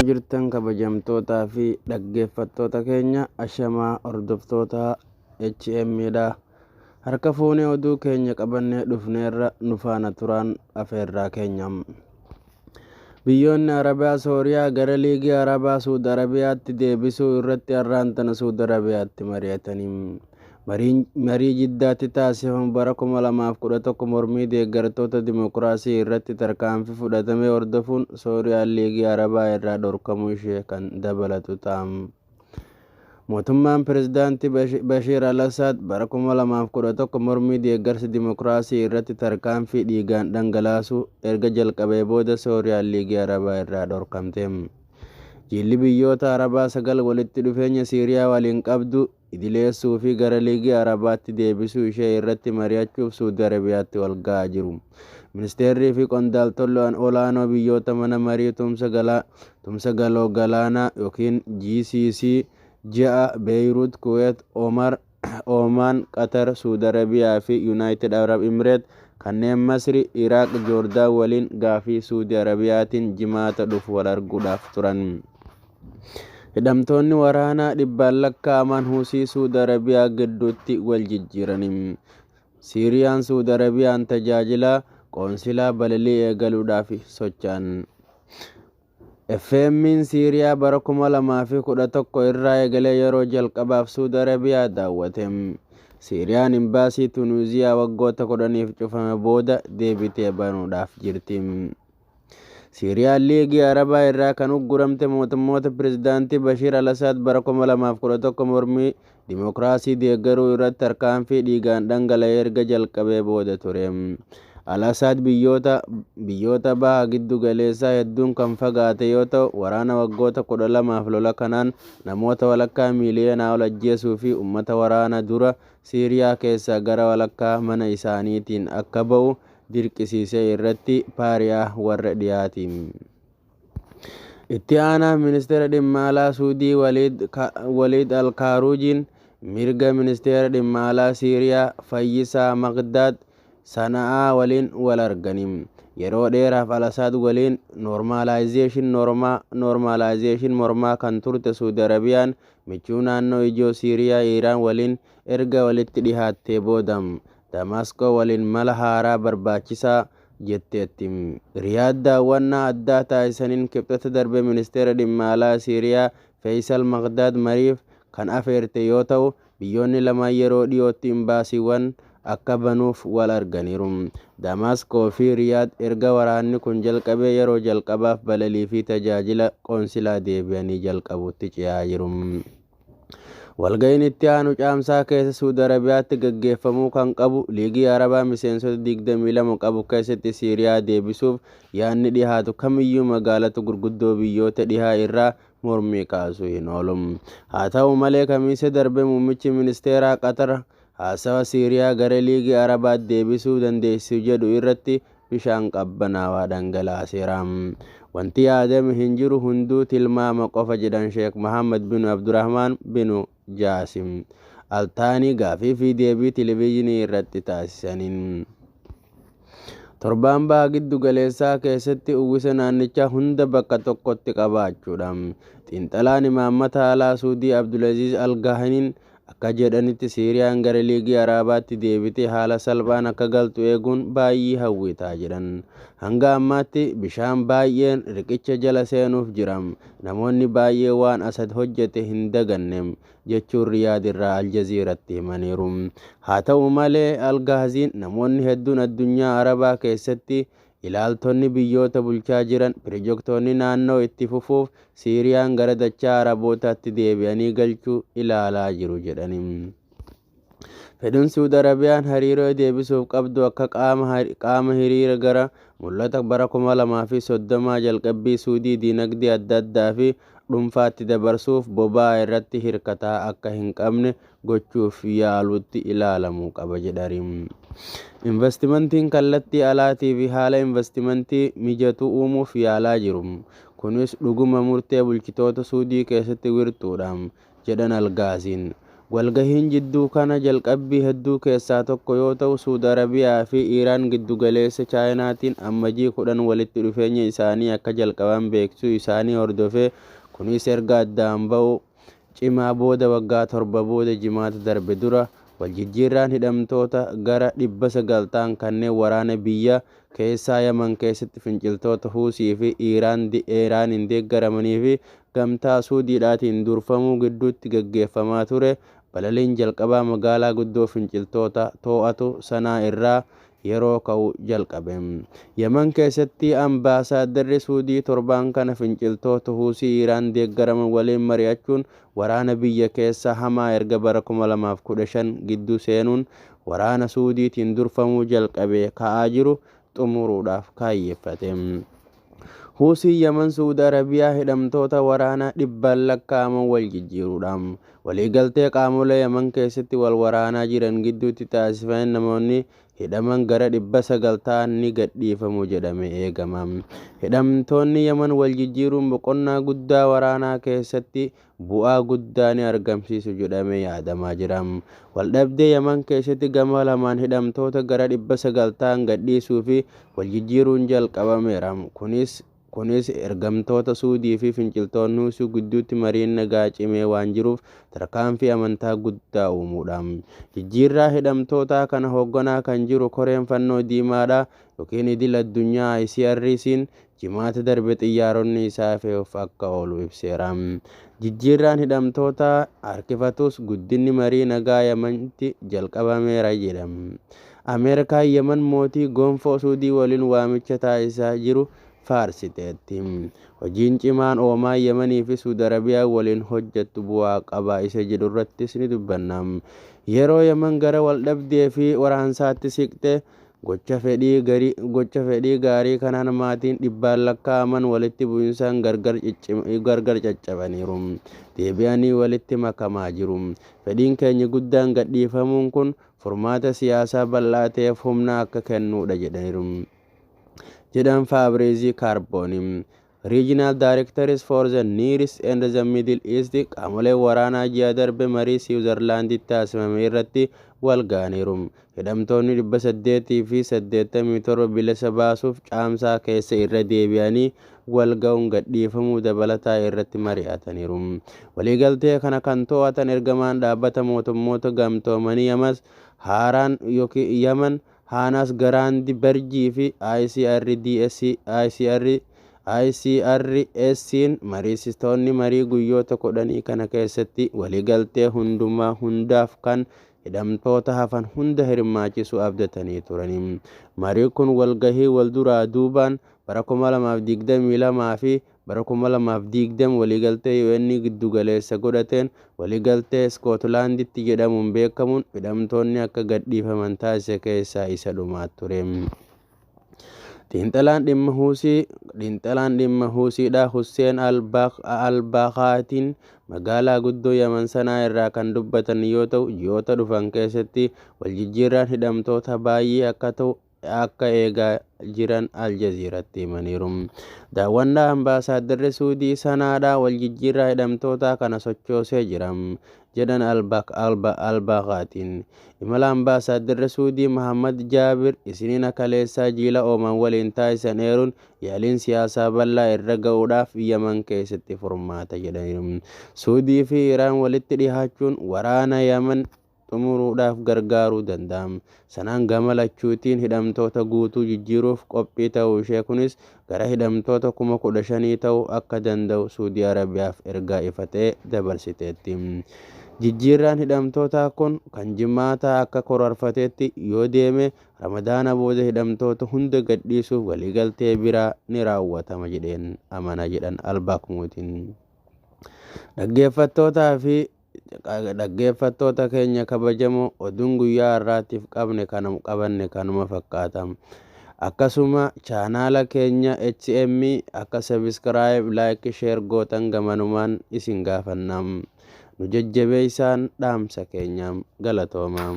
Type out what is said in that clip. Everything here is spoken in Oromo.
Jirtan kabajamtootaa fi dhaggeeffattoota keenya, ashamaa hordoftoota HM dha. Harka fuunee oduu keenya qabannee dhufneerra, nu faana turaan afeerraa keenya. Biyyoonni Arabaa Sooriyaa gara Liigii Arabaa Suud Arabiyaatti deebisuu irratti har'aan tana Suud Arabiyaatti mari'atanii. Marii Jiddaatti taasifamu bara 2011 mormii deeggartoota dimokiraasii irratti tarkaanfii fudhatame hordofuun Sooriyaan Liigii Arabaa irraa dhorkamuu ishee kan dabalatu ta'a. Mootummaan Pirezidaantii Bashiir al-Assaad bara 2011 mormii deeggarsa dimokiraasii irratti tarkaanfii dhiigaan dhangalaasuu erga jalqabee booda Sooriyaan Liigii Arabaa irraa dhorkamte. Jilli biyyoota Arabaa 9 walitti dhufeenya Siiriyaa waliin qabdu idileessuu fi gara Liigii Arabaatti deebisuu ishee irratti mari'achuuf Suudi Arabiyaatti wal ga'aa jiru. Ministeerrii fi qondaaltonni olaanoo biyyoota mana marii tumsa galoo galaanaa yookiin GCC 6, Beeyruut, Kuweet, Omar, Oomaan, Qatar, Suudi Arabiyaa fi Yuunaayitid Arab Imireet kanneen Masri, Iraaq, Joordaan waliin gaafii Suudi Arabiyaatiin Jimaata dhufu wal arguudhaaf turan. Hidhamtoonni waraanaa dhibbaan lakkaa'aman Huusii Suudi Arabiyaa gidduutti wal jijjiirani. Siiriyaan Suudi Arabiyaan tajaajila qoonsilaa balalii eegaluudhaaf socho'an. FM'n Siiriyaa bara 2011 irraa eegalee yeroo jalqabaaf Suudi Arabiyaa daawwate. Siiriyaan imbaasii Tunuuziyaa waggoota 10f cufame booda deebitee banuudhaaf jirti. Siiriyaan Liigii Arabaa irraa kan ugguramte mootummoota Pirezidaantii Bashiir al-Assaad bara 2011 mormii dimokiraasii deeggaruu irratti tarkaanfii dhiigaan dhangala'e erga jalqabee booda ture. Al-Assaad biyyoota baha giddu galeessaa hedduun kan fagaate yoo ta'u, waraana waggoota 12f lola kanaan namoota walakkaa miiliyoonaa ol ajjeesuu fi uummata waraana dura Siiriyaa keessaa gara walakkaa mana isaaniitiin akka ba'u dirqisiisee irratti paariyaa warra dhiyaati. Itti aanaa ministeera dhimma alaa Suudii Waliid Alkaaruujiin mirga ministeera dhimma alaa Siiriyaa Fayyisaa Maqdaad Sana'aa waliin wal argani. Yeroo dheeraaf Al-Asaad waliin normalization mormaa kan turte Suudi Arabiyaan michuu naannoo ijoo Siiriyaa Iiraan waliin erga walitti dhihaattee booda Damaasqoo waliin mala haaraa barbaachisaa jetteetti. Riyaad daawwannaa addaa taasisaniin Kibxata darbe ministeera dhimma alaa Siiriyaa Faisal Maqdaad mariif kan afeerte yoo ta'u, biyyoonni lamaan yeroo dhiyootti imbaasiiwwan akka banuuf wal arganiiru. Damaasqoo fi Riyaad erga waraanni kun jalqabee yeroo jalqabaaf balalii fi tajaajila qoonsilaa deebi'anii jalqabuutti ce'aa jiru. Walga'iin itti aanu Caamsaa keessa Suudi Arabiyaatti gaggeeffamuu kan qabu Liigii Arabaa miseensota 22 qabu keessatti Siiriyaa deebisuuf yaadni dhihaatu kamiyyuu magaalota gurguddoo biyyoota dhihaa irraa mormii kaasuu hin oolu. Haa ta'u malee, Kamiisa darbe muummichi ministeeraa Qatar haasawa Siiriyaa gara Liigii Arabaatti deebisuu dandeessisu jedhu irratti bishaan qabbanaawaa dhangalaaseera. Wanti yaadame hin jiru, hunduu tilmaama qofa, jedhan Sheek Mohammad bin Abdurrahmaan bin Jaasim Altaanii gaafii fi deebii televezyiinii irratti taasisaniin. Torbaan baha giddu galeessaa keessatti uwwisa naannichaa hunda bakka tokkotti qabaachuudha. Xiinxalaan imaammata alaa Suudii Abdulaziz Algahaniin akka jedhanitti, Siiriyaan gara Liigii Arabaatti deebitee haala salphaan akka galtu eeguun baay'ee hawwitaa jedhan. Hanga ammaatti bishaan baay'een riqicha jala seenuuf jira. Namoonni baay'ee waan Asad hojjete hin daganne, jechuun Riyaad irraa Aljaziiratti himaniiru. Haa ta'u malee, Algaaziin namoonni hedduun addunyaa Arabaa keessatti ilaaltonni biyyoota bulchaa jiran pirojektoonni naannoo itti fufuuf Siiriyaan gara dachaa Arabootaatti deebi'anii galchuu ilaalaa jiru jedhani. Fedhiin Suudi Arabiyaan hariiroo deebisuuf qabdu akka qaama hiriira gara mul'ata bara 2030 jalqabbii Suudii diinagdee adda addaa fi dhuunfaatti dabarsuuf boba'aa irratti hirkataa akka hin qabne gochuuf yaaluutti ilaalamuu qaba jedhari. Investimentiin kallattii alaatii fi haala investimentii mijatu uumuuf yaalaa jiru. Kunis dhuguma murtee bulchitoota Suudii keessatti wirtuudha, jedhan Algaaziin. Walgahiin jidduu kana jalqabbii hedduu keessaa tokko yoo ta'u, Suudi Arabiyaa fi Iraan giddugaleessa Chaayinaatiin Ammajii 10 walitti dhufeenya isaanii akka jalqaban beeksisuu isaanii hordofee, kunis erga addaan ba'uu cimaa booda waggaa 7 booda Jimaata darbe dura. Waljijjiirraan hidhamtoota gara 900 ta'an kanneen waraana biyya keessaa Yaman keessatti finciltoota Huusii fi Iraaniin deeggaramanii fi gamtaa Suudiidhaatiin durfamuu gidduutti gaggeeffamaa ture balaliin jalqabaa magaalaa guddoo finciltoota to'atu Sanaa irraa yeroo ka'u jalqabe. Yaman keessatti ambaasaaddarri Suudii torbaan kana finciltoota Huusii Iraan deeggaraman waliin mari'achuun waraana biyya keessaa hamaa erga bara 2015 gidduu seenuun waraana Suudiitiin durfamuu jalqabe ka'aa jiru xumuruudhaaf kaayyeeffate. Huusii Yaman Suudi Arabiyaa hidhamtoota waraanaa dhibbaan lakkaa'aman wal jijjiiruudhaan waliigaltee qaamolee Yaman keessatti wal waraanaa jiran gidduutti taasifameen namoonni hidhaman gara 900 ta'an ni gadhiifamu jedhamee eegama. Hidhamtoonni Yaman wal jijjiiruun boqonnaa guddaa waraanaa keessatti bu'aa guddaa ni argamsiisu jedhamee yaadamaa jira. Waldhabdee Yaman keessatti gama lamaan hidhamtoota gara 900 ta'an gadhiisuu fi wal jijjiiruun jalqabameera. Kunis ergamtoota Suudii fi finciltoonni Huusii gidduutti mariin nagaa cimee waan jiruuf tarkaanfii amantaa guddaa uumuudha. Jijjiirraa hidhamtootaa kana hoogganaa kan jiru Koreen Fannoo Diimaadha yookiin idil addunyaa ICRC'n Jimaata darbe xiyyaaronni isaa fe'uuf akka oolu ibseera. Jijjiirraan hidhamtootaa harkifatus guddinni marii nagaa Yamanitti jalqabameera jedha. Ameerikaan Yaman mootii gonfoo Suudii waliin waamicha taasisaa jiru faarsiteetti. Hojiin cimaan Oomaan Yamanii fi Suudi Arabiyaa waliin hojjettu bu'aa qaba isa jedhu irrattis ni dubbanna. Yeroo Yaman gara waldhabdee fi waraansaatti siqte gocha fedhii gaarii kanaan maatiin dhibbaan lakkaa'aman walitti bu'insaan gargar caccabaniiru. Deebi'anii walitti makamaa jiru. Fedhiin keenya guddaan gadhiifamuun kun furmaata siyaasaa bal'aa ta'eef humna akka kennuudha jedhaniiru. Jedhan Faabriizii Kaarboonii. Regional Directors for the Near East and the Middle East qaamoleen waraanaa ji'a darbe marii Siwiizerlaanditti taasifame irratti wal ga'aniiru. Hidhamtoonni 887 bilisa baasuuf Caamsaa keessa irra deebi'anii wal ga'uun gadhiifamuu dabalataa irratti mari'ataniiru. Waliigaltee kana kan to'atan ergamaan dhaabbata mootummoota gamtoomanii Yamas haaraan yookiin Yaman Haanas Garaandi Barjii fi ICRDS ICR ICRS'n mariisistoonni marii guyyoota 10 kana keessatti waliigaltee hundumaa hundaaf kan hidhamtoota hafan hunda hirmaachisuu abdatanii turani. Marii kun walgahii wal duraa duubaan bara 2022 fi bara 2020 waliigaltee UN giddugaleessa godhateen waliigaltee Iskootlaanditti jedhamuun beekamuun hidhamtoonni akka gadhiifaman taasise keessaa isa dhumaa ture. Xiinxalaan dhimma Huusiidha Husseen Albaakhaatiin magaalaa guddoo Yaman Sanaa irraa kan dubbatan yoo ta'u, ji'oota dhufan keessatti waljijjiirraan hidhamtoota baay'ee akka ta'u akka eegaa jiran Aljaziiratti himaniiru. Daawwannaa ambaasaadarri Suudii Sanaadhaa waljijjiirraa hidhamtootaa kana sochoosee jira jedhan Albaakhaatiin. Imala ambaasaadarri Suudii Mahammad Jaabir Isniina kaleessaa jiila Ooman waliin taasisan eeruun yaaliin siyaasaa bal'aa irra ga'uudhaaf Yaman keessatti furmaata jedhaniiru. Suudii fi Iraan walitti dhihaachuun waraana Yaman xumuruudhaaf gargaaruu danda'a. Sanaan gama lachuutiin hidhamtoota guutuu jijjiiruuf qophii ta'uu ishee, kunis gara hidhamtoota 15,000 ta'uu akka danda'u Suudii Arabiyaaf ergaa ifa ta'e dabarsiteetti. Jijjiirraan hidhamtootaa kun kan Jimaataa akka karoorfatetti yoo deeme, Ramadaana booda hidhamtoota hunda gadhiisuuf waliigaltee biraa ni raawwatama jedheen amana jedhan Albaakmuutiin. Dhaggeeffattootaa fi dhaggeeffattoota keenya kabajamoo, oduun guyyaa har'aatiif qabne kana qabanne kanuma fakkaata. Akkasuma chaanaala keenya HM akka subscribe, like, share gootan gamanumaan isin gaafanna. Nu jajjabeessaan dhaamsa keenya. Galatooma.